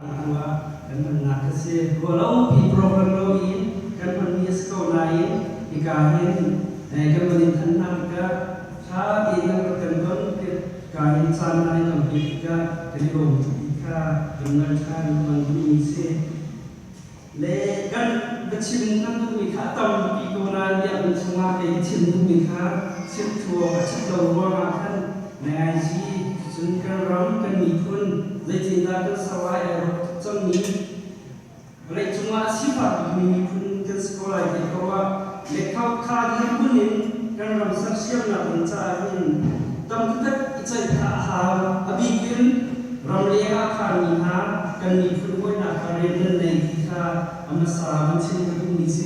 Kan hmannak a si. Ruahlopi program loin kan hmanmi a si ko nain hika hin kan van in thanh hna tikah ṭha tein nan rak kan don. Hika hin caan nan in kan pek tikah kan i lawm tuk ti kha kan ngal ṭhan kan van duhmi a si. Le kan biachim kan duhmi kha a tampi ko nain biakinn chungah kei chim duhmi kha chim thuak a ṭhat lo ruangah khan nai cun kan ram kan miphun zeitindah kan ser lai ai ruat tuk cangmi vawleicung ah a sifak bikmi miphun kan si ko lai ti ko ah le kha dirhmun in kan ram sersiamnak ding caah hin tam taktak i ceih kha a hau. A bik in ramleng ah phanmi hna kan miphun hawinak kha rian nan nei ti kha a hmasa van chim ka duhmi si.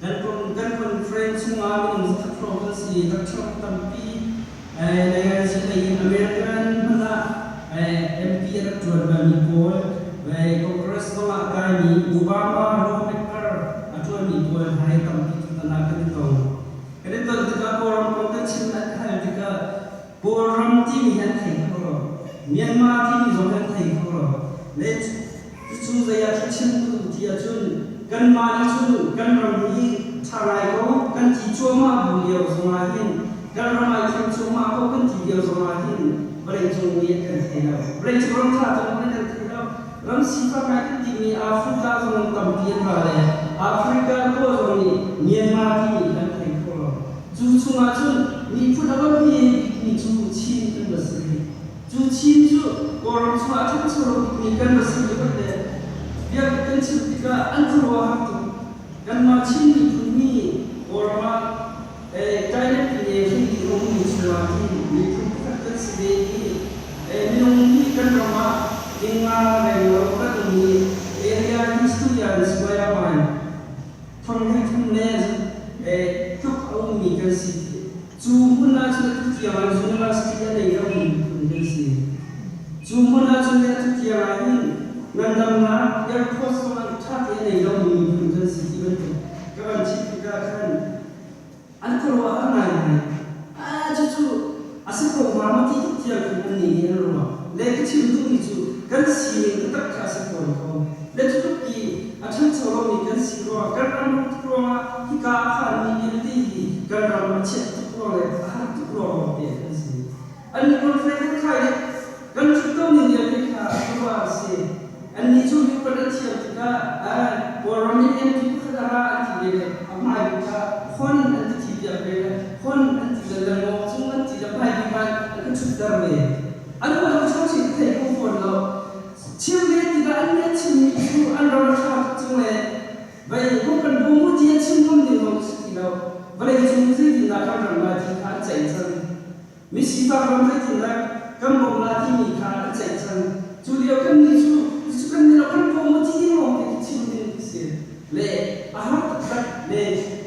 Kan conference chungah minung zakhat hrawng kan si. Lecture tampi lei in American hmanh ah MP a rak ṭuan balmi pawl, Congress zong ah a kaimi Obama lawmaker a ṭuanmi pawl hna hi tampi tutan ah kan i tong. Kan i ton tikah Kawlram kong kan chim an hal tikah Kawlram timi hi an thei kho lo. Myanmar timi zong hi an thei kho lo. Le cucu zei ah chim ka duh ti ahcun kanmah nih cun kan ram hi ṭha ngai ko kan ti cuahmah bu lio zongah hin kan ram ai thleng cuahmah ko kan ti lio zongah hin vawleicung nih an kan thei lo. Vawleicung ram ṭha zong an kan thei lo. Ram sifak ngai kan timi Africa zong tampi an ra le Africa khua zong nih Myanmar timi an thei kho lo. Cu chungah cun miphun a va hme bikmi cu Chin kan va si rih. Cu Chin cu Kawlram chungah a ṭhangcho lo bikmi kan va si rih hoi le bia kan chim tikah an khuaruah har tuk. Kanmah Chin miphun nih Kawlram ah Thailand pine hleili a ummi chungah hin miphun pakhat kan si ve i minung hi kan ram ah dinga renglo kan um i area historian square mile 33 le tluk a ummi kan si. Cu hmun ah cun atu tiang ah university a nei lomi miphun kan si. Cu hmun ah cun atu tiang ah hin ngandamnak airport zong an ṭha te a nei lomi miphun kan si ti bantuk ka van chim tikah khan an khuaruah har ngaingai. Ah, cucu a si ko hnga maw ti tuk tiang khin annih nih an ruah. Le ka chim duhmi cu kan sining taktak kha a si fawn ko. Le cutluk i a ṭhancho lomi kan si ruangah kan ram tuk ruangah hika a phanmi vialte hi kan ram a chiat tuk ruang le a har tuk ruang lawngte an si. Annih conference kan khai i kan ṭhuttomi vialte kha ruah a si. Annih cu mipat an thiam tikah Kawlram in MP pakhat a ra an ti ve le a hmai kha hon an ti thi piak ve le hon an ti le lengmang cung an ti le hmai bik ah an ka ṭhutter ve. An aw zong changchin ka thei kho fawn lo. Chim ve tikah an nih a chimmi cu an ram a ṭha tuk cung le vei hung kan bawm u ti a chim ngam ding zong a si ti lo. Vawleicung zeitindah kan ram lai ti kha an ceih cang. Misifak ram zeitindah kan bawmh lai timi kha an ceih cang. Cu lio kannih cu cucu kan nih lo kan bawm u ti ding lawng te khi chim ding a si. Le a har taktak le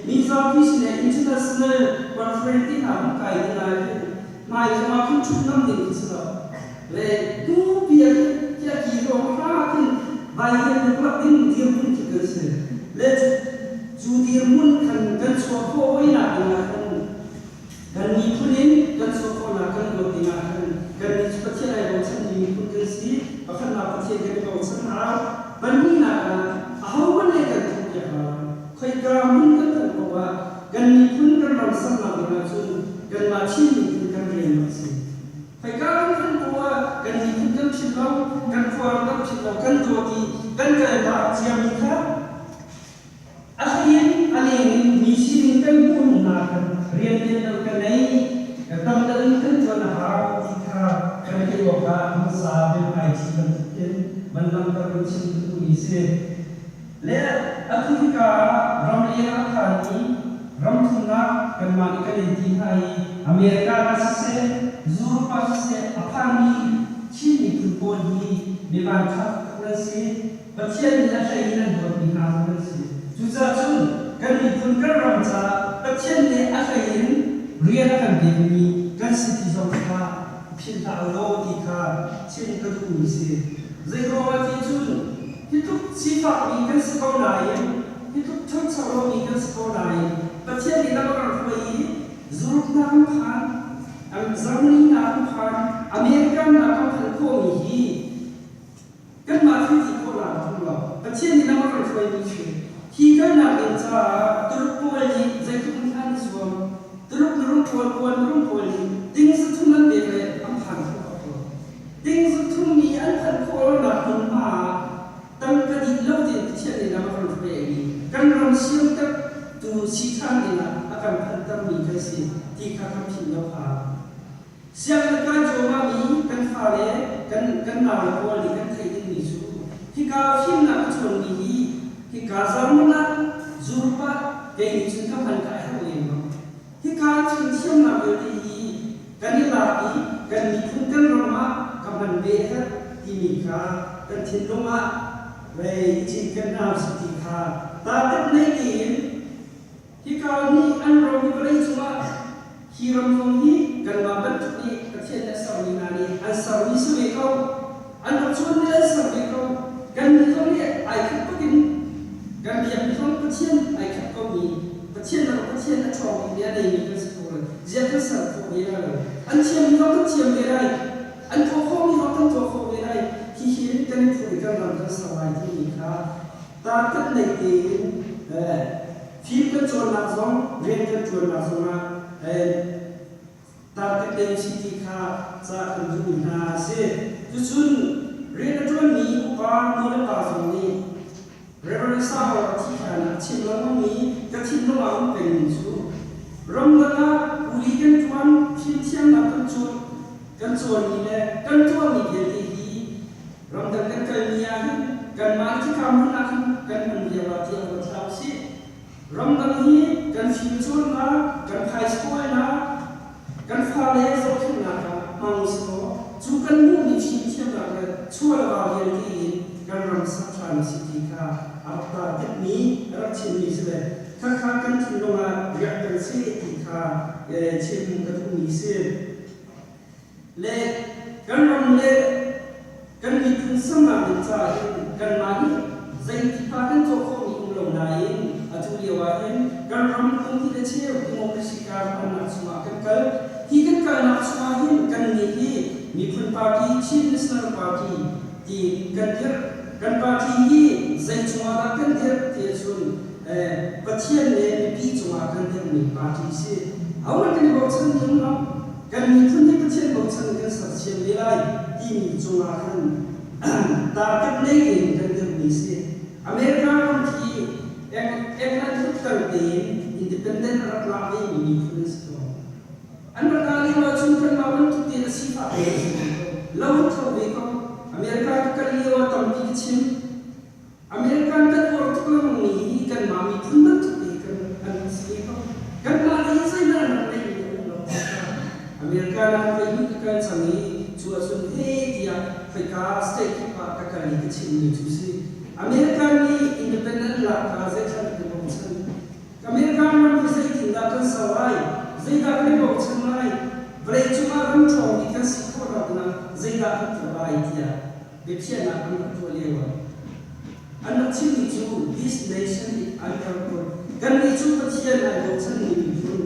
mi zapi sin le international conference ti hna hung kai ding ah hin hmai zongah khin ṭhut ngam ding khi si lo. Le tupi ah khin khi a ki ruang hra khin vai hian luklak ding dirhmun khi kan si. Le cu dirhmun khan kan chuah khawh hoi nak ding ah khan Kan miphun in kan chuah khawhnak kan luat dingah khan kannih cu Pathian ai bochanmi miphun kan si. Pakhatnak Pathian kan i bochan hau. Pahnihnak ah ahohmanh he kan thawhpiak hna lo. Khoika hmun kan phanh paoh ah kan miphun kan ram sernak dingah cun kanmah Chin miphun kan rian a si. Khoika kan phanh paoh ah kan miphun kan philh lo, kan khuaram kan philh lo, kan dawt i kan kaltak ciami kha A hlei in a leng in mi sining kan hmuh hna khan rian lian deuh ka nei, ka tam deuh in kan ṭuan a hau ti kha kan theih awkah hmasa biahmaiṭhi bantukin van langhter in chim ka duhmi si. Le atu hika ah ramleng ah a phanmi ram thumnak kanmah nih kan in ti hna i America ah siseh, Europe ah siseh a phanmi Chin miphun pawl hi mi vanṭha taktak nan si. Pathian nih a hlei in an dawtmi hna zong an si. Cucaah cun kan miphun kan ram caah Pathian nih a hlei in rian a kan pekmi kan si ti zong kha philh hlah u law ti kha chim ka duhmi si. Zeiruangah ti cun hi tluk sifakmi kan si ko nain, hi tluk ṭhangcho lomi kan si ko nain Pathian nih lam a kan hruai i Europe hna kan phan, Germany hna kan phan, America hna kan phanh khawhmi hi. Pathian nih lam a kan hruaimi si. Hi kalnak ding caah Tuluk pawl nih zeitluk in an i zuam. Tuluk mirum pawl, Kawl mirum pawl nih ting zathum an pek le an phan khawh bak lo. Ting zathum mi an phanh khawh lonak hmunhma ah tangka dih lo tein Pathian nih lam a kan hruai i kan ram siamter tu si ṭhan dingah a kan phanhtermi kan si ti kha kan philh lo hau. Sianginn kai cuahmahmi kan fale kan kan naule pawl nih kan theih dingmi cu hika fimnak a cawnmi hi hika German ah Europe ah kei nih cun ka hman ka a herh lem lo. Hika fimthiamnak vialte hi kan i lak i kan miphun kan ram ah ka hman ve a herh timi kha kan thinlung ah vei i cinken hna usih ti kha target nei tein Hika nih an ram hi vawlei cungah hi ram zong hi kanmah bantuk nih Pathian nih a sermi hna nih an sermi si ve ko. An rak cawn nih an ser ve ko. Kannih zong nih ai khat bak in kan biakmi zong Pathian ai khat komi Pathian le Pathian a ṭhawng bikmi a neimi kan si ko lo. Ziah kan ser khawh ve lai lo. An thiammi zong kan thiam ve lai. An tuah khawhmi zong kan tuah khawh ve lai. Hihi kan i phur i kan ram kan ser lai timi kha target nei tein fim kan cawnnak zong rian kan ṭuannak zongah target nei si ti kha ca kan duhmi hna a si. Cucun rian a ṭuanmi upa nu le pa zong nih Reverend Sauer a thih hlan ah a chim lengmangmi ka thinlung ah um pengmi cu ramdang ah kuli kan ṭuan, fimthiamnak kan cawn, kan cawnmi le kan tuahmi vialte hi Ramdang kan kalmi ah hin kanmah khika hmun ah khin kan hman lio ah tiah ruat hlah usih. Ramdang hi kan fimcawnnak, kan high-schoolnak, kan fale zohkhenhnak ah hmang usihlaw cu kan hmuhmi fimthiamnak le chawleva vialte in kan ram sak ṭhan a si ti kha a rak tar tikmi a rak chimmi si le khakha kan thinlung ah riak kan si ti kha chim ka duhmi si. Le kan ram le kan miphun sernak ding caah hin kanmah nih zeitipa kan tuah khawhmi um lo nain atu lio ah hin kan ram kum hi le cheu democracy kar hmannak chungah kan kal. Hi kan kalnak chungah hin kannih hi miphun party Chin National Party tiin kan dirh. Kan party hi zei cungah dah kan dirh ti ahcun Pathian le mipi cungah kan dirhmi party si. Ahohmanh kan i bochan mi um lo. Kan miphun hi Pathian bochan kan sersiam ve lai timi cungah khan target nei tein kan dirhmi si. America ram khi England hlutter tein independent a rak lak vemi miphun an si ko. An rak lak lio ahcun kanmah bantuk tein a sifah ve a si ve ko. Lo an tho ve ko. America ka kal lio ah tampi ka chim. American kan uar tuk lengmangmi hi kanmah miphun bantuk te kan an si ve ko. Kanmah nih hin zeihmanh an rak neihmi a um lo. American ah voihnih ka kal cang i cu ahcun he tiah khoika state kip ah ka kal i ka chimmi cu si. American nih independent lak kha zeithlan kan bochan. American ram hi zeitindah kan ser lai? Zeidah kan i bochan lai? Vawleicung ah ram ṭhawngmi kan si khawh nakding ah zeidah kan tuah lai tiah biakhiahnak an rak tuah lio ah an rak chimmi cu this nation is under God. Kannih cu Pathian ai bochanmi miphun,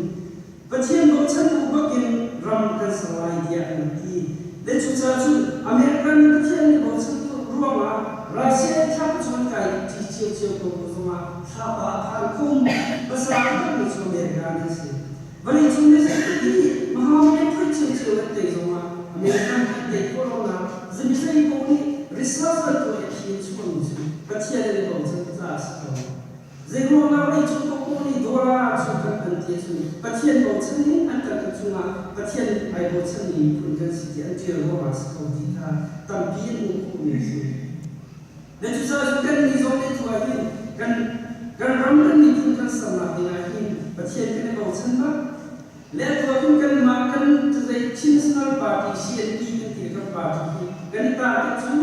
Pathian bochan bu bakin ram kan ser lai tiah an rak ti. Le cucaah cun American nih Pathian nih bochan ruangah Russia i thla cu an kai ṭi ciocio ko bu zongah thlapa a phan khum hmasa bikmi cu American an si. Vawleicung nih zeitik i Muhammad phun ciocio an tei zongah American an tei khawh lonak zemizei paoh nih research an tuah i a phi an chuahmi cu Pathian an i bochan caah a si ko. Zeiruangah vawleicung paohpaoh nih dollar cu kan hman ti ahcun Pathian bochan in an kan chungah Pathian ai bochanmi miphun kan si ti an ṭial ruangah a si ko ti kha tampi an hmuh khawhmi a si. Na cucaah cun kannih zong nih tu ah hin kan kan ram kan miphun kan sernak ding ah hin Pathian kan i bochan bak. Le atu ah khin kanmah kan zei Chin National Party CNP kan ti kan party hi kan i target cu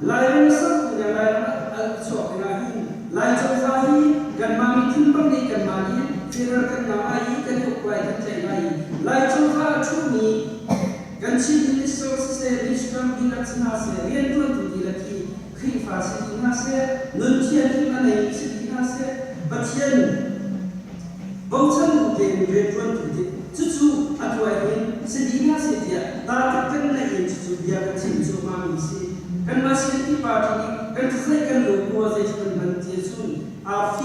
Lairam a sertu le Lairam a chuak ding ah hin Lai cozah hi kanmah miphun bak nih kanmah nih federal kan ngah lai i kan i uk lai kan tlaih lai i Lai cozah a ṭhumi kan Chief Minister siseh minister dihlak si hna seh rianṭuantu dihlak hi Khrihfa si dih hna seh, nun thianghlim a neimi si dih hna seh, Pathian bochan bu tein rianṭuantu te cucu a tuai in si dih hna seh tiah target kan neih in cucu bia kan chim cuahmahmi si. Kanmah CNP party. Party nih kan zei kan logo zei kan hman ti ahcun arfi.